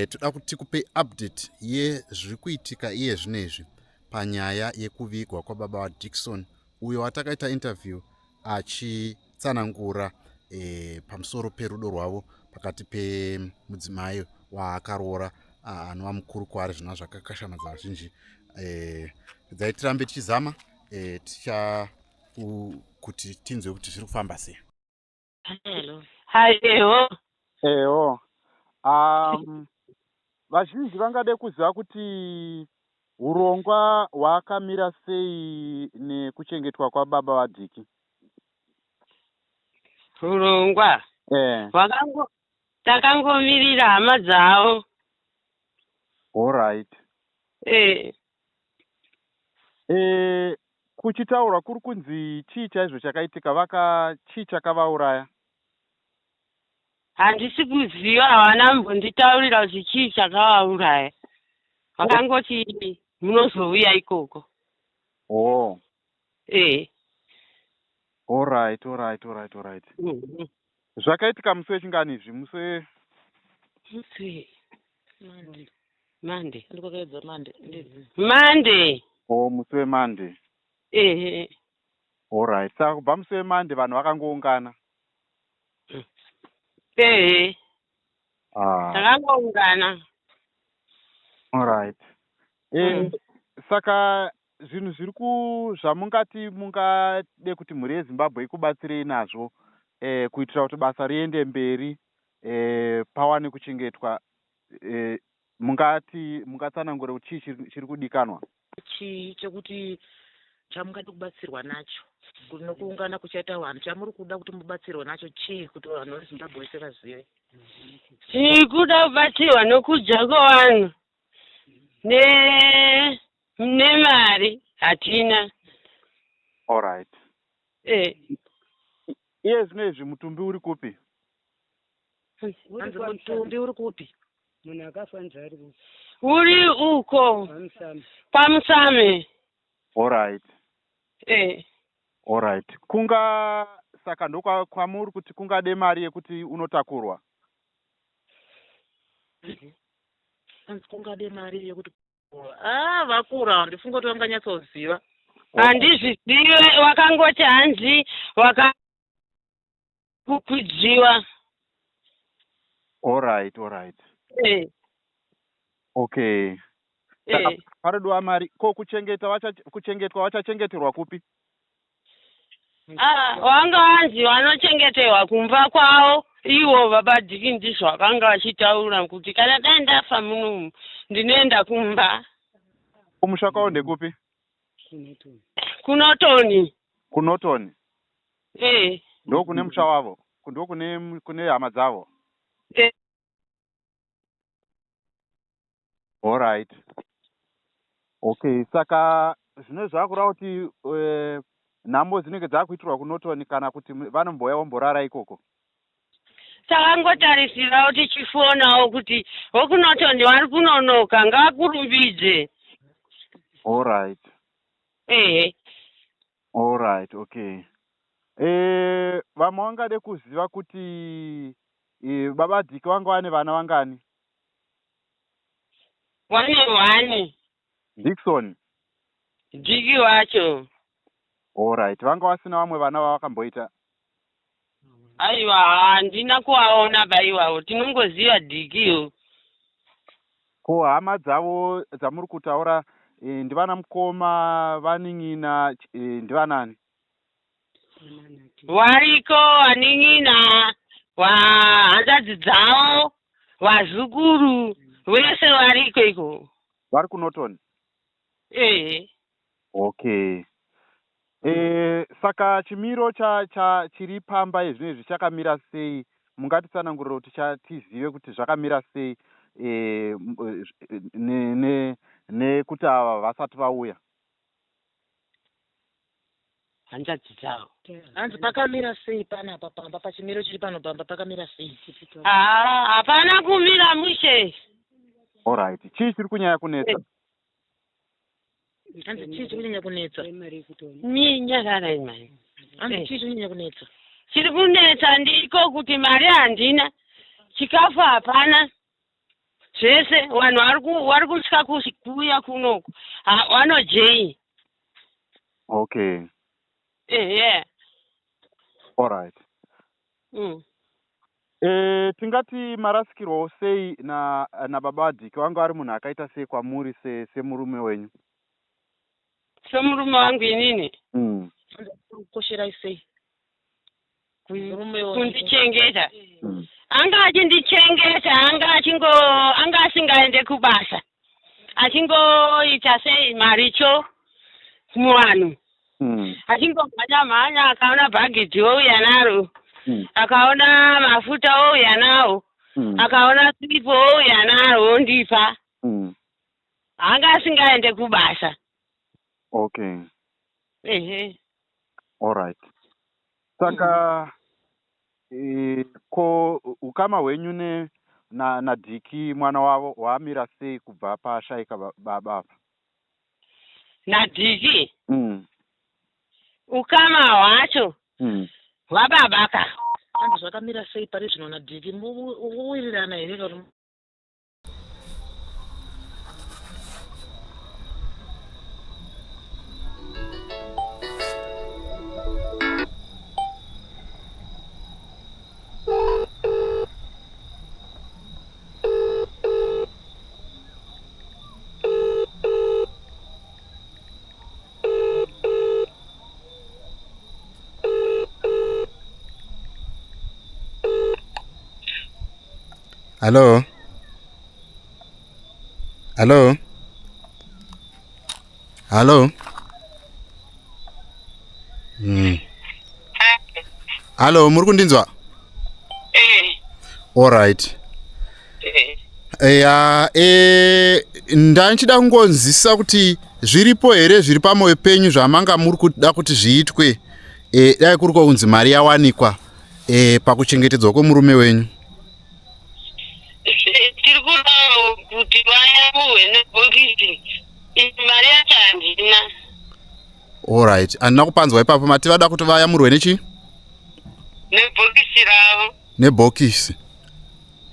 Toda kuti tikupe update yezviri kuitika iye zvino izvi panyaya yekuvigwa kwababa vaDickson uyo watakaita interview achitsanangura e, pamusoro perudo rwavo pakati pemudzimai waakaroora anova mukuru kwaari zvinova zvakakashamadza vazhinji e, dzai tirambe tichizama e, ticha kuti tinzwe kuti zviri kufamba sei. Hello. Hi, eho. Eho. Vazhinji vangade kuziva kuti hurongwa hwakamira sei nekuchengetwa kwababa vaDhiki? Hurongwa? Eh. Wakango takangomirira hama dzavo. All right. Eh. Eh, kuchitaurwa kuri kunzi chii chaizvo chakaitika vaka chii chakavauraya? Handisi kuziva havana mbonditaurira kuti chii chakavauraya. Vakangoti munozouya ikoko. Oh. Eh. All right, all right, all right, all right. Zvakaitika musi wechingani izvi? Musi we Musi Monday. Monday. Ndikakaedza Monday. Monday. Oh, musi weMonday. Ehe. All right. Saka kubva musi weMonday vanhu vakangoungana. Ehe. Ah. Takangoungana. All right. Eh, Saka zvinhu zviri ku zvamungati mungade kuti mhuri yeZimbabwe ikubatsirei nazvo eh, kuitira kuti basa riende mberi eh, pawane kuchengetwa eh, mungati mungatsanangure kuti chii chiri, chiri kudikanwa? Chii chekuti chamungade kubatsirwa nacho nokuungana kuchaita vanhu chamuri kuda kuti mubatsirwe nacho chii kuti vanhu veZimbabwe vese vazive? Tiri kuda kubatsirwa nokudya kwevanhu ne nemari hatina. All right. Eh. Iye zvino izvi mutumbi uri kupi? Hanzi mutumbi uri kupi? Munhu akafa hanzi ari kupi? Uri uko Pamusame. pamusame. All right. Eh. All right. Kunga saka ndokwa kwamuri kuti kungade mari yekuti unotakurwa. Hanzi kungade mari yekuti ah vakura handifunga kuti vanganyatsoziva. Handizvizive wakangoti hanzi waka kukwidziwa. All right, all right. Eh. Okay. Saka Eh. panodiwa mari ko kuchengeta vacha kuchengetwa vachachengeterwa kupi? Ah, wanga wanzi vanochengeterwa kumba kwavo ivo baba Dhiki ndizvo vakanga vachitaura kuti kana dai ndafa munomu ndinoenda kumba. Kumusha kwavo ndekupi? Kunotoni. Kunotoni. Eh. Ndokune musha wavo. Ndokune kune hama dzavo. Eh. All right. Okay, saka zvino zvakureva kuti eh, nhamo dzinenge dzakuitirwa kuNorton kana kuti vanombouya vomborara ikoko? Takangotarisirawo tichifonawo kuti vokuNorton vari kunonoka ngavakurumbidze. All right. Ehe. All right, okay. Eh, vamwe vangade kuziva kuti eh, baba Dhiki vanga vane vana vangani? Wane one. Dickson. Dhiki wacho. All right. Vanga vasina vamwe vana vavakamboita? Aiwa handina kuvaona baiwawo tinongoziva Dhikiyo. Ko hama dzavo dzamuri kutaura eh, ndivana mukoma, vanin'ina eh, ndivanani? Wariko vanin'ina, vahanzvadzi dzavo, vazukuru vese variko iko. Vari kuNorton? Ehe. Okay. E, saka chimiro cha, cha chiri pamba izvino izvi chakamira sei? Mungatitsanangurira kuti cha, tizive kuti zvakamira sei e, ne, ne, nekuti ava vasati vauya? Hanzvadzi dzavo. Hanzi pakamira sei panapa pamba pachimiro chiri pano pamba pakamira sei? Haa, hapana kumira mushe. Alright. Chii chiri kunyanya kunetsa? Hanzi chii chiri kunyanya kunetsa? Mi nyararai mhani. Hanzi chii chiri kunyanya kunetsa? Chiri kunetsa ndiko kuti mari handina, chikafu hapana. Zvese vanhu vari kutya kuuya kunoku, vanojei. Okay. Ehe. Alright. Tingati marasikirwawo sei nababa vaDhiki? Vanga vari munhu akaita sei kwamuri semurume wenyu? Semurume wangu inini? Kukosherai sei? Kundichengeta. Anga achindichengeta, anga achingo anga asingaende kubasa. Achingoita sei maricho muvanhu. Achingomhanya mhanya, akaona bhagidhi ouya naro. Akaona mafuta ouya nawo. Akaona sipo ouya naro ondipa. Anga asingaende kubasa. Okay. Ehe. Alright. Saka ko ukama hwenyu ne naDhiki mwana wavo hwamira sei kubva pashaika baba apa? NaDhiki? Ukama hwacho hwababa ka. Hanzi zvakamira sei pari zvino naDhiki? Muwirirana here kana Hello? Hello? Hello? Hello, muri kundinzwa? Eh. Alright. Eh. Eya, ndanchida kungonzwisisa kuti zviripo here zviri pamwoyo penyu zvamanga muri kuda kuti zviitwe, dai kuri kunzi mari yawanikwa pakuchengetedzwa kwemurume wenyu. Tiri kuda kuti vayamurwe nebhokisi, mari yacho handina. Alright, handina kupanzwa ipapo. Mati vada kuti vayamurwe nechi? Nebhokisi ravo. Nebhokisi.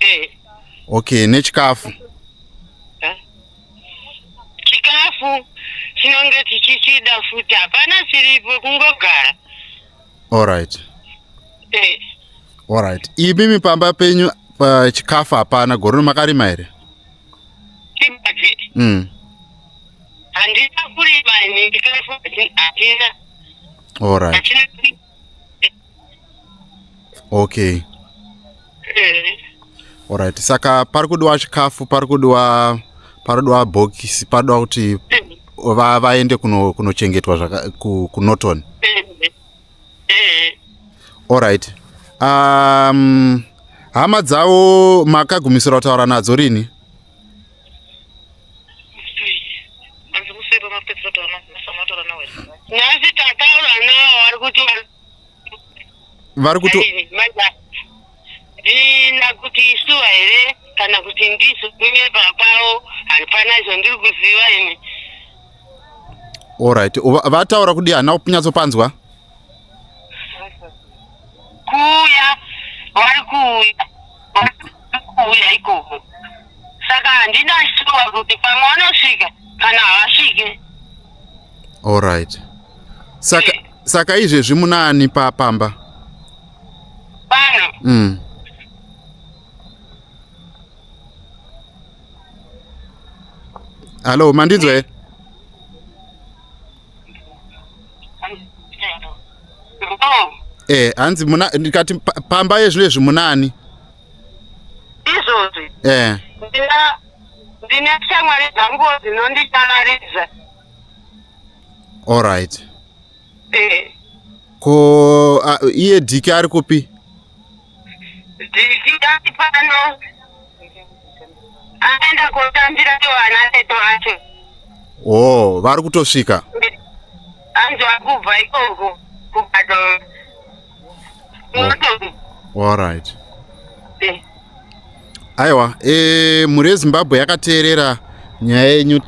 Eh. Okay, nechikafu. Chikafu chinonge tichichida futi, hapana chiripo, kungogara. Alright. Eh. Alright. Imimi pamba penyu chikafu hapana, gore rino makarima here? Chibage. Handina kurima ini, chikafu hatina. Alright. Hatina. Okay. Eh. Alright. Saka pari kudiwa chikafu, pari kudiwa bhokisi, pari kudiwa kuti vaende kunochengetwa kuNorton. Eh. Alright. Hama dzavo makagumisira kutaura nadzo rini? Nhasi tataura navo, vari kuti vari kuti ndina kuti isuwa here kana kuti ndisu kunyepa kwavo, hapana zvandiri kuziva ini. Alright. Vataura kudi? Handina kunyatsopanzwa. Kuuya, vari kuuya, vari kuuya ikoko, saka handina shuwa kuti pamwe vanosvika kana havasvike. Alright. Saka izvezvi munaani pamba? Pano? Hallo, mandinzwa here? Oh. Hanzi muna ndikati pamba yezvino izvi munani? Izvozvi? Eh. Ndine shamwari dzangu dzinonditanaridza. Alright. Eh. Ko iye Dhiki ari kupi? Dhiki ari pano, aenda kotambira vana vedu vacho. Oh, vari kutosvika. Anzi vari kubva ikoko kubato. Alright. Aiwa, mhuri yeZimbabwe yakateerera nyaya yenyu.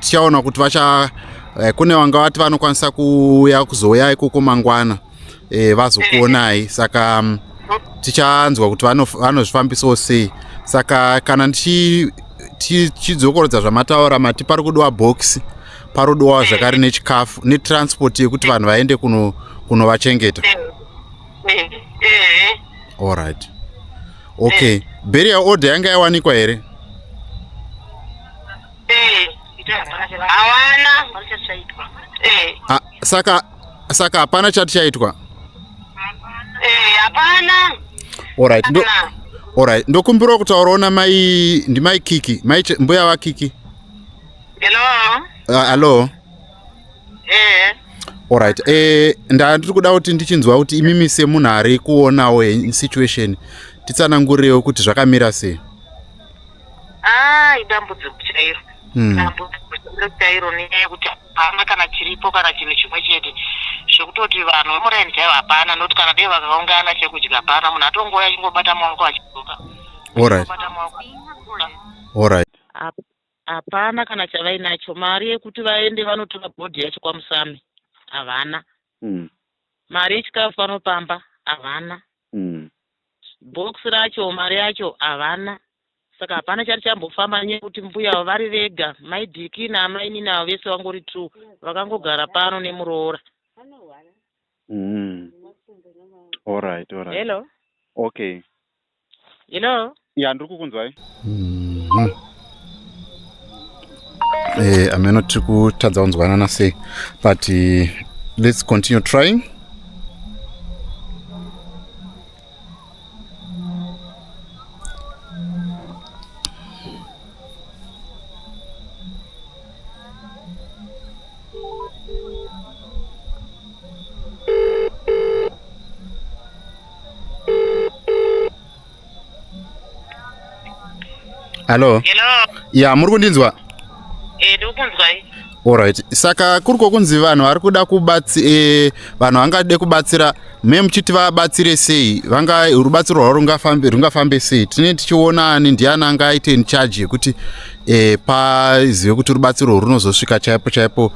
Tichaona kuti vacha kune vanga vati vanokwanisa kuuya kuzouya ikoko mangwana, vazokuonai. Saka tichanzwa kuti vanozvifambisawo sei. Saka kana ndichidzokorodza zvamataura, mati pari kudiwa box, pari kudiwa zvakare nechikafu netransport yekuti vanhu vaende kunovachengeta. Allright, okay. Burial order yanga yawanikwa here? Hawana. Ah, saka hapana chati chaitwa? Hapana. Allright, ndo allright, ndokumbirawo kutaurawo namai, ndimai Kiki, mai mbuya vaKiki. Hello. Hallo. Eh. Allright, ndandiri kuda kuti ndichinzwa kuti imimi semunhu ari kuonawo situation, titsanangurirewo kuti zvakamira sei. Ah, idambudziko chairo. Dambudziko chairo chairo, nenyaya yekuti hapana kana chiripo, kana chinhu chimwe chete, zvekutoti vanhu vemuraini chaivo hapana, nokuti kana dei vakaungana, chekudya hapana. Munhu atongouya achingobata maoko achidzoka. Achingobata maoko. Allright. Hapana kana chavainacho. Mari yekuti vaende vanotora body yacho kwaMusami havana. Mari yechikafu vanopamba havana. Bhokisi racho, mari yacho havana. Saka hapana chati chambofamba, nenyaya yekuti mbuya vari vega, maidhiki naamainini avo vese vangori two, vakangogara pano nemuroora. Allright. Hello. Okay. Hello. Ya, ndiri kukunzwai. Ameno tiri kutadza kunzwanana sei, but let's continue trying. Hallo. Hello. Ya, muri kundinzwa? Eh, ndiri kunzwai. Allright, saka kuri kwokunzi vanhu vari kuda kubatsi vanhu vangade kubatsira, me muchiti vabatsire sei? Vanga rubatsiro rwavo rungafambe sei? Tinenge tichiona ani, ndiani angaite in charge yekuti pazive kuti rubatsiro runozosvika chaipo chaipo,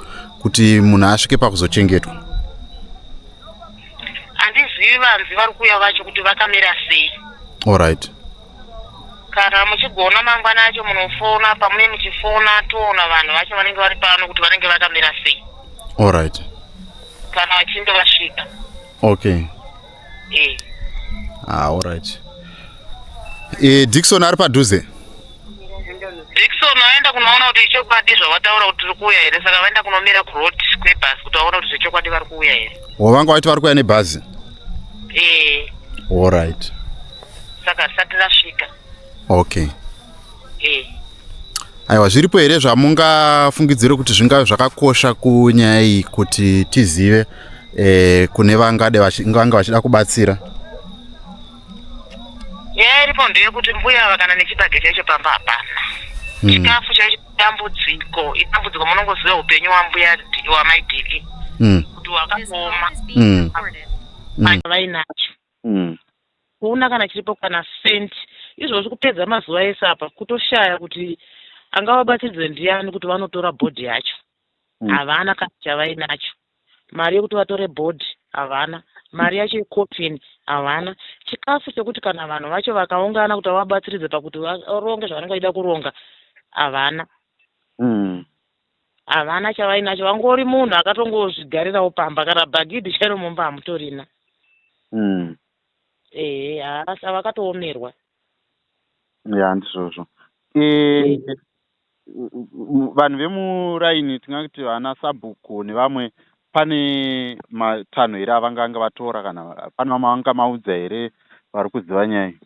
kuti munhu asvike pakuzochengetwa? Handizivi vanzi vari kuuya vacho kuti vakamira sei. Allright. Kana muchigona, mangwana acho munofona, pamune muchifona toona vanhu vacho vanenge vari pano kuti vanenge vakamira sei. Allright. Kana vachinge vasvika. Okay. Eh. Ah, allright. Dikson ari padhuze? Dikson aenda kunoona kuti ichokwadi zvavataura kuti tiri kuuya here. Saka vaenda kunomira kuroad kwebhasi kuti vaone kuti zvechokwadi vari kuuya here. Wavanga vaiti vari kuuya nebhazi? Eh. Allright. Saka risati rasvika. Okay. Eh. Aiwa, zviripo here zvamungafungidzire kuti zvingave zvakakosha kunyaya iyi, kuti tizive kune vangade vanga vachida kubatsira? Nyaya iripo ndeyekuti mbuya ava kana nechibage chaicho pamba hapana. Chikafu chaicho dambudziko, idambudziko. Munongoziva upenyu wambuya wamaidhiki kuti wakaoma. Vainacho kuona kana chiripo, kana senti izvozvi. Kupedza mazuva ese apa, kutoshaya kuti angavabatidze ndiani kuti vanotora body yacho. Havana kana chavainacho. Mari yekuti vatore body havana, mari yacho yecoffin havana, chikafu chekuti kana vanhu vacho vakaungana kuti vavabatsiridze pakuti varonge zvavanenge vachida kuronga havana. Havana chavainacho. Vangori munhu akatongozvigarirawo pamba, kana bhagidhi chairo mumba hamutorina. Ehe, haasa vakatoomerwa. Ya, ndizvozvo. Vanhu vemuraini, tingati vana sabhuku nevamwe, pane matanho here avanganga vatora, kana pane vamwe vanga maudza here vari kuziva nyaya iyi?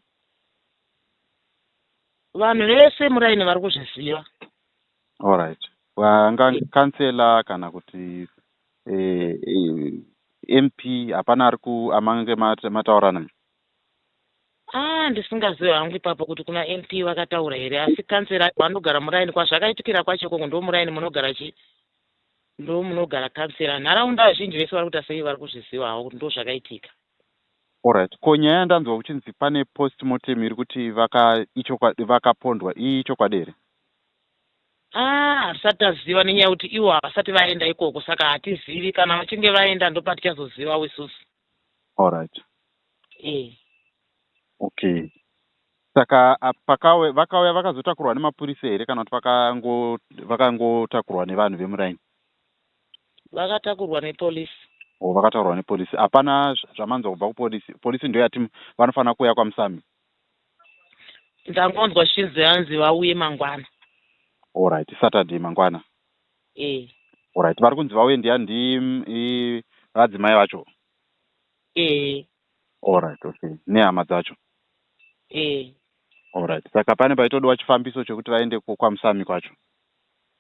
Vanhu vese muraini vari kuzviziva. Allright, vanga kansela kana kuti MP, hapana ari ku amange mataura naye? Ah, ndisingazivi hangu ipapo kuti kuna MP vakataura here, asi kansela vanogara muraini kwazvakaitikira kwacho ikoko, ndo muraini munogara chi, ndo munogara kansela. Nharaunda zhinji vese vari kuita sei, vari kuzviziva havo kuti ndo zvakaitika. Allright, ko nyaya yandanzwa kuchinzi pane postmortem iri kuti ichokwadi vakapondwa, ichokwadi here? Ah, hatisati taziva, nenyaya yekuti ivo havasati vaenda ikoko, saka hatizivi. Kana vachinge vaenda ndopatichazozivawo isusu. Allright. E. Okay. Saka pakauya vakauya vakazotakurwa nemapurisa here kana kuti vakangotakurwa nevanhu vemuraini? Vakatakurwa nepolisi. O, vakataurwa nepolisi. Hapana zvamanzwa kubva kupolisi? Polisi ndo yati vanofanira kuuya kwaMusami? Ndangonzwa zvichinzi hanzi vauye mangwana. Allright, Saturday mangwana. E. Allright, vari kunzi vauye ndiani? Ndi vadzimai vacho? E. Allright, okay, nehama dzacho? E. Allright, saka pane paitodiwa chifambiso chekuti vaende kwaMusami kwacho?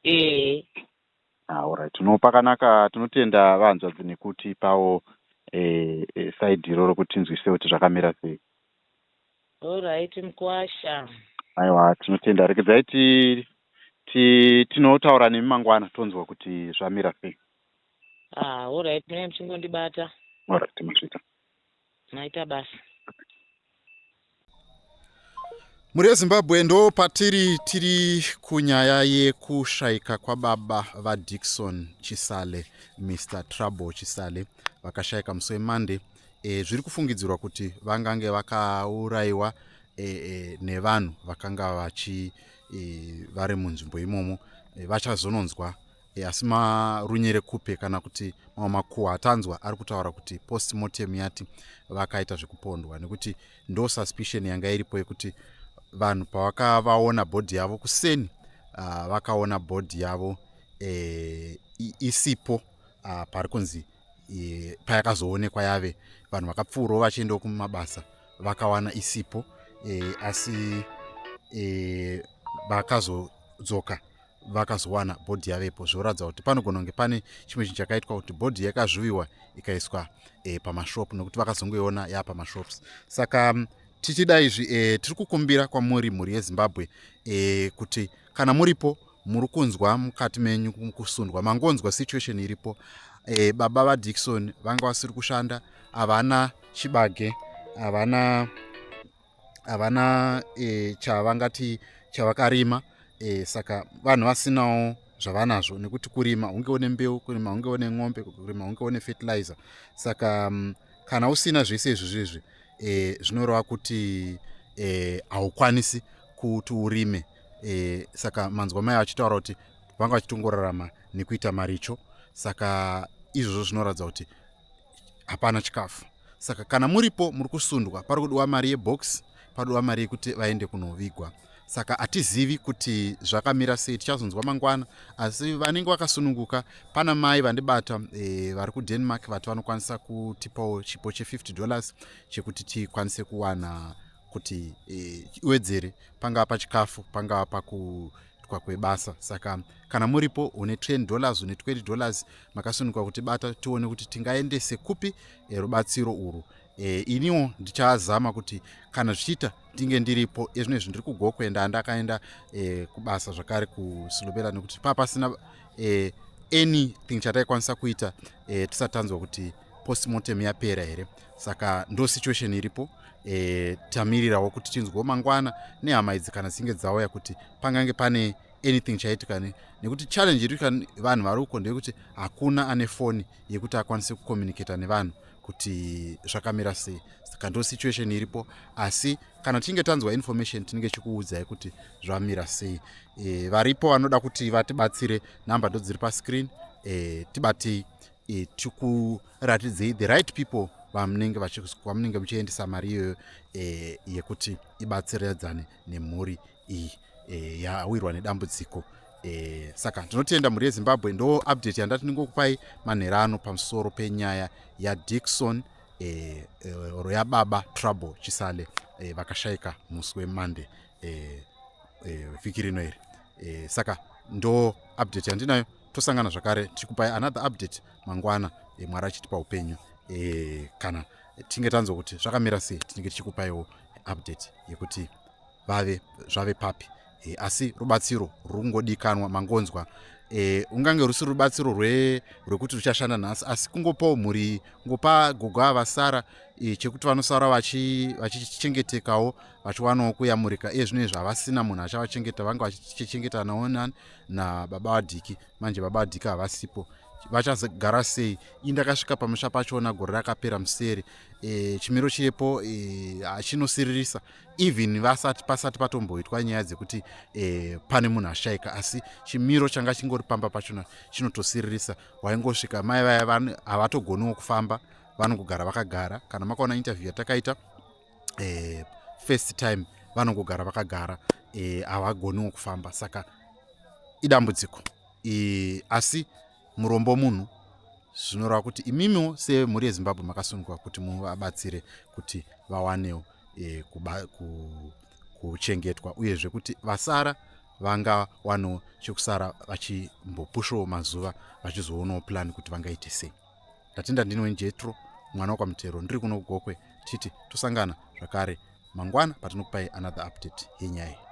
E. Ah, allright, no, pakanaka. Tinotenda vahanzvadzi nekutipawo side iroro kuti tinzwise kuti zvakamira sei. Allright, mukwasha. Aiwa, tinotenda. Regedzai tinotaura nemi mangwana, tonzwa kuti zvamira sei. Ah, allright, munee muchingondibata. Allright, masvita. Maita basa. Mhuri yeZimbabwe, ndo patiri, tiri kunyaya yekushayika kwababa vaDickson Chisale, Mr Trouble Chisale, vakashayika musi weMonday. Zviri kufungidzirwa kuti vangange vakaurayiwa nevanhu vakanga vachi vari munzvimbo imomo. Vachazononzwa asi marunyere kupe kana kuti mamwe makuhwa atanzwa ari kutaura kuti postmortem yati vakaita zvekupondwa, nekuti ndo suspicion yanga iripo yekuti vanhu pavakavaona body yavo kuseni, vakaona body yavo isipo. Pari kunzi payakazoonekwa yave vanhu vakapfuurawo vachiendawo kumabasa vakawana isipo, asi vakazodzoka vakazowana body yavepo. Zvoratidza kuti panogona kunge pane chimwe chinhu chakaitwa kuti body yakazvuviwa ikaiswa pamashopu, nekuti vakazongoiona yapamashops. Saka tichida izvi, tiri kukumbira kwamuri, mhuri yeZimbabwe, kuti kana muripo muri kunzwa mukati menyu kusundwa, mangonzwa situation iripo. Baba vaDickson vanga vasiri kushanda, havana chibage, havana chavangati chavakarima. Saka vanhu vasinawo zvavanazvo, nekuti kurima hunge une mbeu, kurima hunge une ng'ombe, kurima hunge une fertilizer. Saka kana usina zvese izvi zvizvi, zvinoreva kuti haukwanisi kuti urime. Saka manzwa mai vachitaura kuti vanga vachitongorarama nekuita maricho. Saka izvozvo zvinoratidza kuti hapana chikafu. Saka kana muripo muri kusundwa, pari kudiwa mari yebox, pari mari yekuti vaende kunovigwa. Saka hatizivi kuti zvakamira sei, tichazonzwa mangwana. Asi vanenge vakasununguka, pana mai vandibata vari kuDenmark, vati vanokwanisa kutipawo chipo che$50 chekuti tikwanise kuwana kuti iwedzere, pangava pachikafu, pangava pakuitwa kwebasa. Saka kana muripo une $10, une $20, makasununguka kutibata, tione kuti tingaendese kupi rubatsiro urwu. Iniwo ndichazama kuti kana zvichiita ndinge ndiripo. Ezvino izvi ndiri kuGokwe, ndakaenda kubasa zvakare kuSilobela, nekuti paa pasina anything chataikwanisa kuita tisati tanzwa kuti postmortem yapera here. Saka ndo situation iripo. Tamirirawo kuti tinzwewo mangwana nehama idzi kana dzinge dzauya kuti pangange pane anything chaitika, nekuti challenge iri vanhu vari uko ndeyekuti hakuna ane foni yekuti akwanise kucommunicata nevanhu kuti zvakamira sei. Saka ndo situation iripo, asi kana tichinge tanzwa information tinenge tichikuudzai kuti zvamira sei. Varipo vanoda kuti vatibatsire, namba ndo dziri pascreen. Tibatei, tikuratidzei the right people vamunenge muchiendesa mari iyoyo yekuti ibatsiradzane nemhuri iyi yawirwa nedambudziko. Saka ndinotenda, mhuri yeZimbabwe. Ndo update yandati ndingokupai manhero ano pamusoro penyaya yaDickson, oro yababa Trouble Chisale, vakashayika musi weMonday vhiki rino iri. Saka ndo update yandinayo. Tosangana zvakare tichikupai another update mangwana, Mwari achitipa upenyu. Kana tinge tanzwa kuti zvakamira sei, tinenge tichikupaiwo update yekuti vave zvave papi. Asi rubatsiro ruri kungodikanwa, mangonzwa. Ungange rusiri rubatsiro rwekuti ruchashanda nhasi, asi kungopawo mhuri, kungopa gogo avasara chekuti vanosara vachichengetekawo, vachiwanawo kuyamurika. Iye zvino izvi havasina munhu achavachengeta, vanga vachichengetanawo nani? Nababa vaDhiki. Manje baba vaDhiki havasipo. Vachagara sei? Ii ndakasvika pamusha pachona gore rakapera museri. E, chimiro chiripo e, chinosiririsa even vasati pasati patomboitwa nyaya dzekuti e, pane munhu ashaika, asi chimiro changa chingori pamba pachona chinotosiririsa. Waingosvika mai vaya havatogoniwo kufamba, vanongogara vakagara. Kana makaona interview yatakaita first time, vanongogara vakagara, havagoniwo kufamba. Saka idambudziko e, asi murombo munhu. Zvinoreva kuti imimiwo semhuri yeZimbabwe makasunungwa kuti muvabatsire kuti vawanewo e, kuchengetwa, uyezve kuti vasara vangawanewo chekusara vachimbopushawo mazuva, vachizoonawo plan kuti vangaite sei. Ndatenda. Ndini Jetro, mwana wekwaMutero, ndiri kuno kuGokwe. Titi tosangana zvakare mangwana patinokupai another update yenyaya.